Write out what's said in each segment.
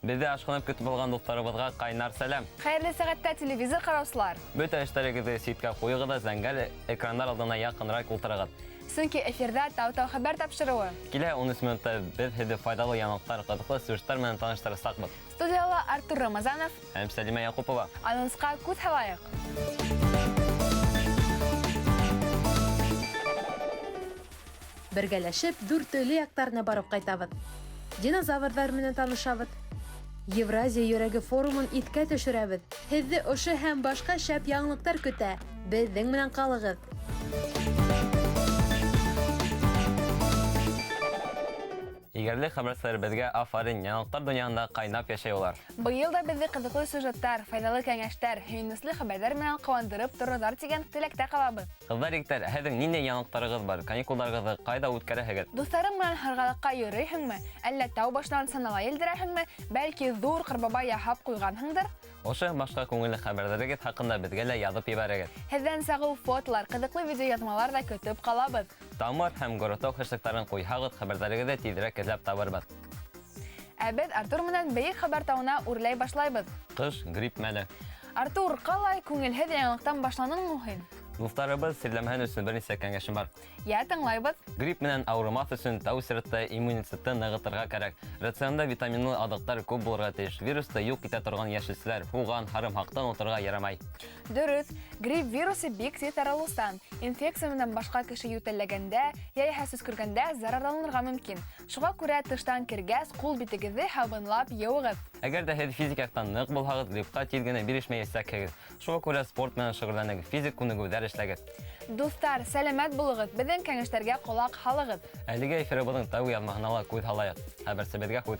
Беҙҙе ашҡынып көтөп алған дуҫтарыбыҙға ҡайнар сәләм. Хәйерле сәғәттә телевизор ҡараусылар. Бөтә эштәрегеҙҙе ситкә ҡуйығыҙ ҙа зәңгәр экрандар алдына яҡыныраҡ ултырығыҙ. Сөнки эфирҙа Тау-тау хәбәр тапшырыуы. Килә 13 минутта беҙ һеҙҙе файҙалы яңылыҡтар, ҡыҙыҡлы сюжеттар менән таныштырасаҡбыҙ. Студияла Артур Рамазанов һәм Сәлимә Яҡупова. Анонсҡа күҙ һалайыҡ. Бергәләшеп Дүртөйлө яҡтарына барып ҡайтабыҙ. Динозаврҙар менән танышабыҙ. Евразия йөрәге форумын иҫкә төшөрәбеҙ. Һеҙҙе ошо һәм башҡа шәп яңылыҡтар көтә. Беҙҙең менән ҡалығыҙ. Егәрле хәбәрселәребеҙгә афарин, яңылыҡтар донъяһында ҡайнап йәшәй улар. Быйыл да беҙҙе ҡыҙыҡлы сюжеттар, файҙалы кәңәштәр, һөйөнөслө хәбәрҙәр менән ҡыуандырып торорҙар тигән теләктә ҡалабыҙ. Ҡыҙҙар, егеттәр, һеҙҙең ниндәй яңылыҡтарығыҙ бар? Каникулдарығыҙҙы ҡайҙа үткәрәһегеҙ? Дуҫтарың менән һырғалаҡҡа йөрөйһөңмө? Әллә тау башынан санала елдерәһеңме? Бәлки ҙур ҡарбабай яһап ҡуйғанһыңдыр? Ошо һәм башҡа күңелле хәбәрҙәрегеҙ хаҡында беҙгә лә яҙып ебәрегеҙ. Һеҙҙән сағыу фотолар, ҡыҙыҡлы видеояҙмалар ҙа көтөп ҡалабыҙ. Тамыр һәм Горотау хэштегтарын ҡуйһағыҙ, хәбәрҙәрегеҙҙе тиҙерәк эҙләп табырбыҙ. Ә беҙ Артур менән бейек хәбәр тауына үрләй башлайбыҙ. Ҡыш грипп мәле. Артур, ҡалай күңелһеҙ яңылыҡтан башланыңмы һин? Дуҫтарыбыҙ сирләмәһен өсөн бер нисә кәңәшем бар. Йә, тыңлайбыҙ. Грипп менән ауырымаҫ өсөн тәү сиратта иммунитетты нығытырға кәрәк. Рационда витаминлы аҙыҡтар күп булырға тейеш. Вирусты юҡ итә торған йәшелсәләр, һуған, һарымһаҡтан ултырырға ярамай. Дөрөҫ, грипп вирусы бик тиҙ таралыусан. Инфекция менән башҡа кеше йүтәлләгәндә, йәиһә сөскөргәндә зарарланырға мөмкин. Шуға күрә тыштан кергәс, ҡул битегеҙҙе һабынлап йыуығыҙ. Әгәр ҙә һеҙ физик яҡтан ныҡ булһағыҙ, гриппҡа тиҙ генә бирешмәйәсәкһегеҙ. Шуға күрә спорт менән шөғөлләнегеҙ, физик күнегеүҙәр эшләгеҙ. Дуҫтар, сәләмәт булығыҙ, беҙҙең кәңәштәргә ҡолаҡ һалығыҙ. Әлеге эфирыбыҙҙың тәүге яҙмаһына ла күҙ һалайыҡ. Хәбәрсебеҙгә һүҙ.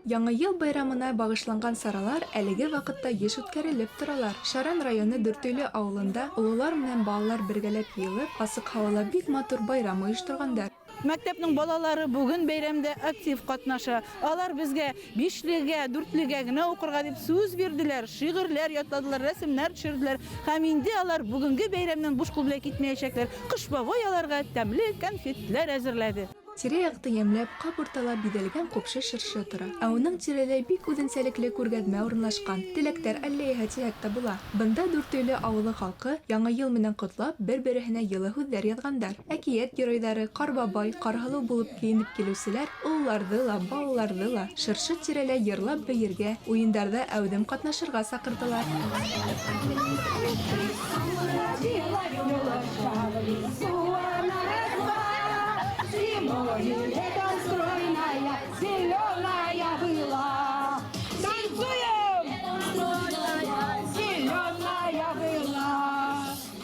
Яңы йыл байрамына бағышланған саралар әлеге ваҡытта йыш үткәрелеп торалар. Шаран районы Дүртөйлө ауылында ололар менән балалар бергәләп йыйылып, асыҡ һауала бик матур байрам ойошторғандар. Мәктәпнең балалары бүген бәйрәмдә актив ҡатнаша. Алар безгә бишлегә, дүртлегә генә уҡырға дип сүз бирҙеләр, шиғырлар ятладылар, рәсемнәр төшөрҙөләр. Һәм инде алар бөгөнгө бәйрәмдән буш ҡул белән китмәйәсәкләр. Ҡыш бабай аларға тәмле конфетлар әҙерләде. Тирә-яҡты йәмләп, ҡап уртала биҙәлгән ҡупшы шыршы тора. Ә уның тирәләй бик үҙенсәлекле күргәҙмә урынлашҡан. Теләктәр аллеяһы тиһәк тә була. Бында Дүртөйлө ауылы халҡы Яңы йыл менән ҡотлап, бер-береһенә йылы һүҙҙәр яҙғандар. Әкиәт геройҙары, Ҡар бабай, Ҡарһылыу булып кейенеп килеүселәр ололарҙы ла, балаларҙы ла шыршы тирәләй йырлап бейергә, уйындарҙа әүҙем ҡатнашырға саҡырҙылар.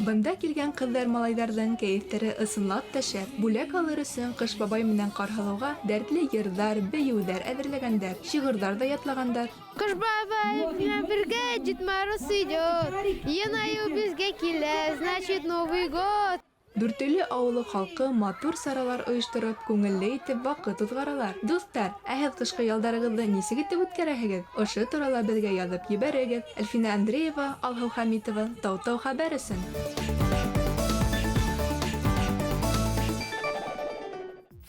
Бында килгән ҡыҙҙар малайҙарҙың кәйефтәре ысынлап та шәп. Бүләк алыр өсөн Ҡыш бабай менән Ҡарһылыуға дәртле йырҙар, бейеүҙәр әҙерләгәндәр, шиғырҙар ҙа ятлағандар. Ҡыш бабай менән бергә Дед Мороз идет, Йынайыу беҙгә килә, значит Новый год. Дүртөйлө ауылы халҡы матур саралар ойоштороп, күңелле итеп ваҡыт уҙғаралар. Дуҫтар, ә һеҙ ҡышҡы ялдарығыҙҙы нисек итеп үткәрәһегеҙ? Ошо турала беҙгә яҙып ебәрегеҙ. Әлфинә Андреева, Алһыу Хәмитова, Тау-тау хәбәр өсөн.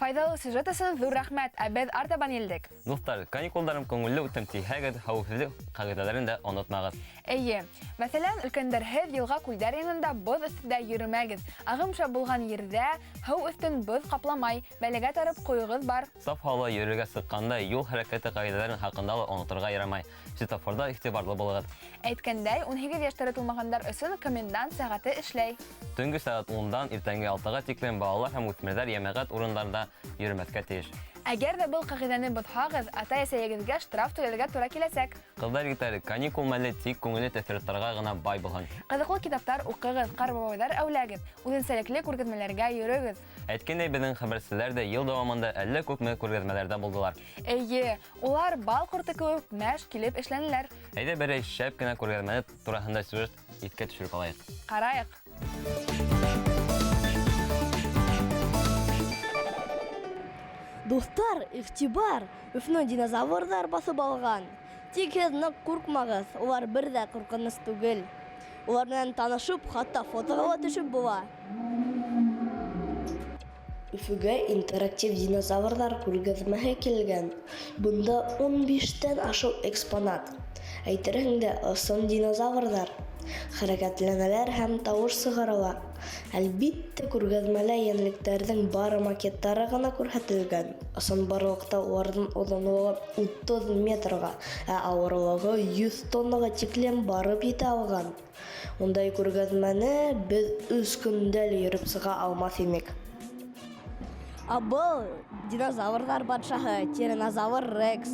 Файҙалы сюжет өсөн ҙур рәхмәт, ә беҙ артабан елдек. Дуҫтар, каникулдарым күңелле үтем тиһәгеҙ, хәүефһеҙлек ҡағиҙәләрен дә онотмағыҙ. Эйе, мәҫәлән, өлкәндәрһеҙ йылға күлдәр янында боҙ өҫтөндә йөрөмәгеҙ. Ағым шәп булған ерҙә һыу өҫтөн боҙ ҡапламай, бәләгә тарып ҡуйығыҙ бар. Саф һауала йөрөргә сыҡҡанда юл хәрәкәте ҡағиҙәләрен хаҡында ла оноторға ярамай. Светофорҙа иғтибарлы булығыҙ. Әйткәндәй, 18 йәштәре тулмағандар өсөн комендант сәғәте эшләй. Төнгө сәғәт 10-дан иртәнге 6-ға тиклем балалар һәм үҫмерҙәр йәмәғәт урындарында йөрөмәҫкә тейеш. Әгәр ҙә был ҡағиҙәне боҙһағыҙ, атай-әсәйегеҙгә штраф түләргә тура киләсәк. Ҡыҙҙар, егеттәр, каникул мәле тик күңелле тәьҫораттарға ғына бай булһын. Ҡыҙыҡлы китаптар уҡығыҙ, ҡар бабайҙар әүләгеҙ, үҙенсәлекле күргәҙмәләргә йөрөгөҙ. Әйткәндәй, беҙҙең хәбәрселәр ҙә йыл дауамында әллә күпме күргәҙмәләрҙә булдылар. Эйе, улар бал ҡорто кеүек мәш килеп эшләнеләр. Әйҙә берәй шәп кенә күргәҙмәне тураһында сюжет иҫкә төшөрөп алайыҡ. Ҡарайыҡ. Дуҫтар, иғтибар! Өфөнө динозаврҙар баҫып алған. Тик һеҙ ныҡ ҡурҡмағыҙ, улар бер ҙә ҡурҡыныс түгел. Улар менән танышып, хатта фотоға ла төшөп була. Өфөгә интерактив динозаврҙар күргәҙмәһе килгән. Бында 15-тән ашыу экспонат. Әйтерһең дә, ысын динозаврҙар. Хәрәкәтләнәләр һәм тауыш сығаралар. Әлбиттә, күргәҙмәлә йәнлектәрҙең бары макеттары ғына күрһәтелгән. Ысынбарлыҡта уларҙың оҙонлоғо 30 метрға, ә ауырлығы 100 тоннаға тиклем барып етә алған. Ундай күргәҙмәне беҙ 3 көндә лә йөрөп сыға алмаҫ инек. Ә был динозаврҙар батшаһы Тиранозавр Рекс.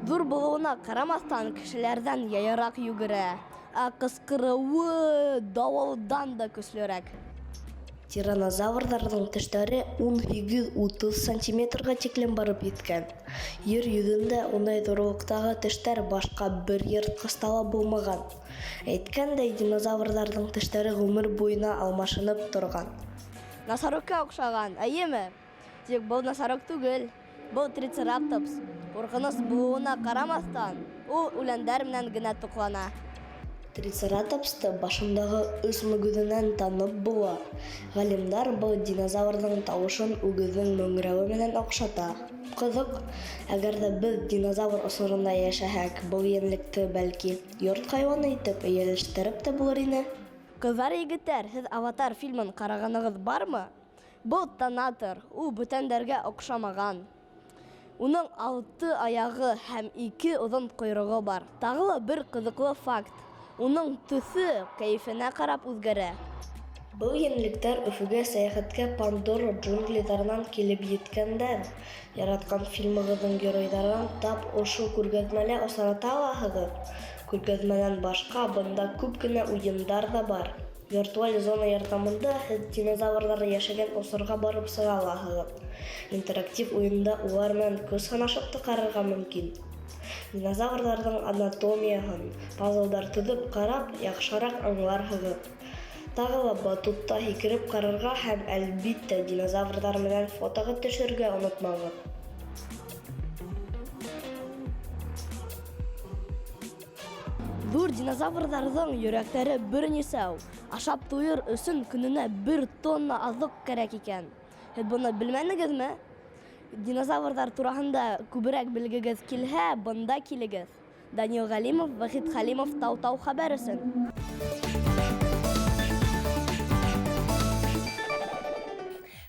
Ҙур булыуына ҡарамаҫтан, кешеләрҙән яйыраҡ йүгерә, ә ҡысҡырыуы дауылдан да көслөрәк. Тиранозаврҙарҙың тештәре 18-30 сантиметрға тиклем барып еткән. Ер йөҙөндә ундай ҙурлыҡтағы тештәр башҡа бер йыртҡыста ла булмаған. Әйткәндәй, динозаврҙарҙың тештәре ғүмер буйына алмашынып торған. Носорогка оҡшаған, әйеме? Тик был носорог түгел, был трицератопс. Ҡурҡыныс булыуына ҡарамаҫтан, ул үләндәр менән генә туҡлана. Трицератопсты башындағы өс мөгөҙөнән танып була. Ғалимдар был динозаврҙың тауышын үгеҙҙең мөңрәүе менән оҡшата. Ҡыҙыҡ, әгәр ҙә беҙ динозавр осоронда йәшәһәк, был йәнлекте бәлки йорт хайуаны итеп эйәләштереп тә булыр ине. Ҡыҙҙар, егеттәр, һеҙ «Аватар» фильмын ҡарағанығыҙ бармы? Был Танатор, ул бүтәндәргә оҡшамаған. Уның 6 аяғы һәм 2 оҙон ҡойроғо бар. Тағы ла бер ҡыҙыҡлы факт. Уның төҫө кәйефенә ҡарап үҙгәрә. Был йәнлектәр Өфөгә сәйәхәткә Пандора джунглиҙарынан килеп еткәндәр. Яратҡан фильмығыҙҙың геройҙарын тап ошо күргәҙмәлә осрата алаһығыҙ. Күргәҙмәнән башҡа бында күп кенә уйындар ҙа бар. Виртуаль зона ярҙамында һеҙ динозаврҙар йәшәгән осорға барып сыға алаһығыҙ. Интерактив уйында улар менән көс һанашып та ҡарарға мөмкин. Динозаврҙарҙың анатомияһын пазлдар төҙөп ҡарап, яҡшыраҡ аңларһығыҙ. Тағы ла батутта һикереп ҡарарға һәм, әлбиттә, динозаврҙар менән фотоға төшөргә онотмағыҙ. Ҙур динозаврҙарҙың йөрәктәре бер нисәү. Ашап туйыр өсөн көнөнә 1 тонна аҙыҡ кәрәк икән. Һеҙ быны белмәнегеҙме? Динозаврҙар тураһында күберәк белгегеҙ килһә, бында килегеҙ. Данил Ғәлимов, Вахит Хәлимов, Тау-Тау хәбәр өсөн.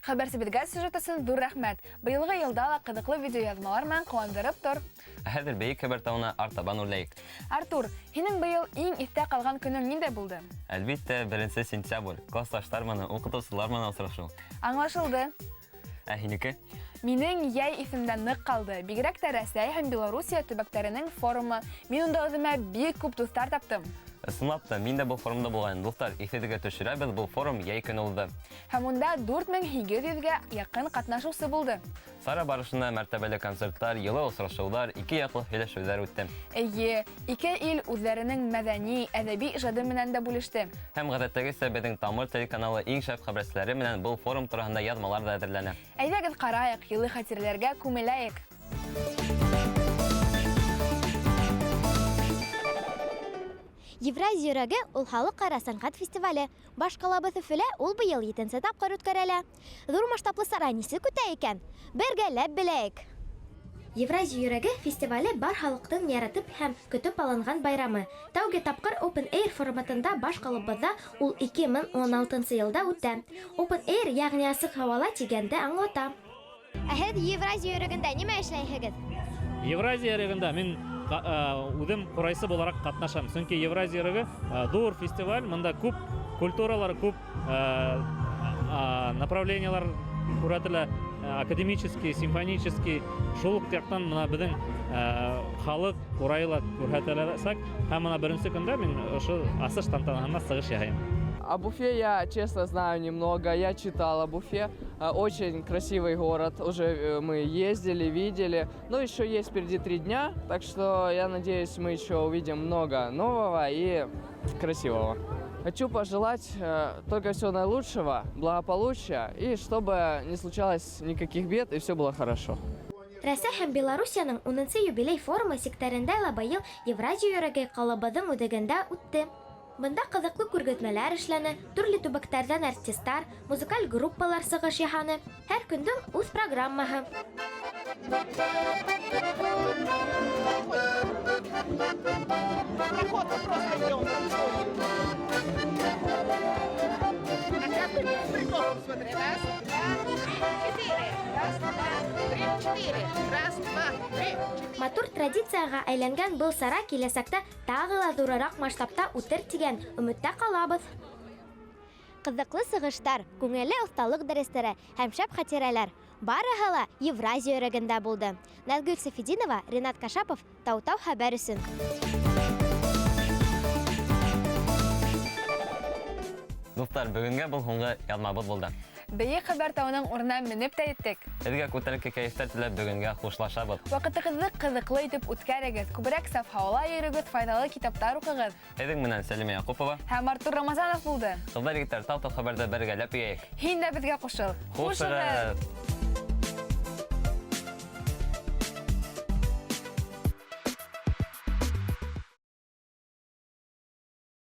Хәбәрсебеҙгә сюжет өсөн ҙур рәхмәт. Быйылғы йылда ла ҡыҙыҡлы видеояҙмалар менән ҡыуандырып тор. Ә хәҙер бейек хәбәр тауына артабан үрләйек. Артур, һинең быйыл иң иҫтә ҡалған көнөң ниндәй булды? Әлбиттә, 1 сентябрь. Классташтар менән, уҡытыусылар менән осрашыу. Аңлашылды. Ә һинеке? Минең йәй иҫемдә ныҡ ҡалды. Бигерәк тә Рәсәй һәм Белоруссия төбәктәренең форумы. Мин унда үҙемә бик күп дуҫтар таптым. Ысынлап та, мин дә был форумда булғайным. Дуҫтар, иҫегеҙгә төшөрәбеҙ, был форум йәй көнө уҙҙы. Һәм унда 4800-гә яҡын ҡатнашыусы булды. Сара барышында мәртәбәле концерттар, йылы осрашыуҙар, ике яҡлы һөйләшеүҙәр үтте. Эйе, ике ил үҙҙәренең мәҙәни, әҙәби ижады менән дә бүлеште. Һәм ғәҙәттәгесә беҙҙең Тамыр телеканалы иң шәп хәбәрселәре менән был форум тураһында яҙмалар ҙа әҙерләнә. Әйҙәгеҙ ҡарайыҡ, йылы хәтирәләргә күмеләйек. Евразия йөрәге ул халыҡ-ара сәнғәт фестивале. Баш ҡалабыҙ Өфөлә ул быйыл 7-нсе тапҡыр үткәрелә. Ҙур масштаблы сара нисек үтә икән? Бергәләп беләйек. Евразия йөрәге фестивале бар халыҡтың яратып һәм көтөп алынған байрамы. Тәүге тапҡыр Open Air форматында баш ҡалабыҙҙа ул 2016 йылда үтә. Open Air, йәғни асыҡ һауала тигәнде аңлата. Ә һеҙ Евразия йөрәгендә нимә эшләйһегеҙ? Евразия йөрәгендә мин үҙем ҡурайсы булараҡ ҡатнашам. Сөнки Евразия йөрәге ҙур фестиваль, мында күп культуралар, күп направлениелар күрһәтелә. Академический, симфонический, шул уҡ яҡтан мына беҙҙең халыҡ ҡурайы ла күрһәтеләсәк. Һәм мына беренсе көндә мин ошо асыш тантанаһында сығыш яһайым. Об Уфе я, честно, знаю немного. Я читал об Уфе. Очень красивый город. Уже мы ездили, видели. Но еще есть впереди 3 дня, так что я надеюсь, мы еще увидим много нового и красивого. Хочу пожелать только всего наилучшего, благополучия и чтобы не случалось никаких бед и все было хорошо. Рәсәй һәм Белоруссияның 10-нчы юбилей форумы сиктәрендә лә быйыл Евразия йөрәге ҡалабыҙҙың үҙәгендә үтте. Бында ҡыҙыҡлы күргәҙмәләр эшләне, төрлө төбәктәрҙән артистар, музыкаль группалар сығыш яһаны. Һәр көндөң үҙ программаһы. Проход просто идем, танцуем. А сейчас ты приколом смотри. Раз, два, три, четыре. Раз, два, три, четыре. Раз, два, три, четыре. Матур традицияға әйләнгән был сара киләсәктә тағы ла ҙурыраҡ масштабта үтер тигән өмөттә ҡалабыҙ. Ҡыҙыҡлы сығыштар, күңелле оҫталыҡ дәрестәре һәм шәп хатирәләр барыһы ла Евразия йөрәгендә булды. Наҙгөл Сәфетдинова, Ринат Кашапов, Тау-Тау хәбәр өсөн. Дуҫтар, бөгөнгә был һуңғы яҙмабыҙ булды. Бейек хәбәр тауының урынына менеп тә еттек. Һеҙгә күтәренке кәйефтәр теләп бөгөнгә хушлашабыҙ. Ваҡытығыҙҙы ҡыҙыҡлы итеп үткәрегеҙ, күберәк саф һауала йөрөгөҙ, файҙалы китаптар уҡығыҙ. Һеҙҙең менән Сәлимә Яҡупова һәм Артур Рамазанов булды. Ҡыҙҙар, егеттәр, Тау-Тау хәбәрҙә бергәләп йыйыҡ. Һин дә беҙгә ҡушыл. Хушығыҙ!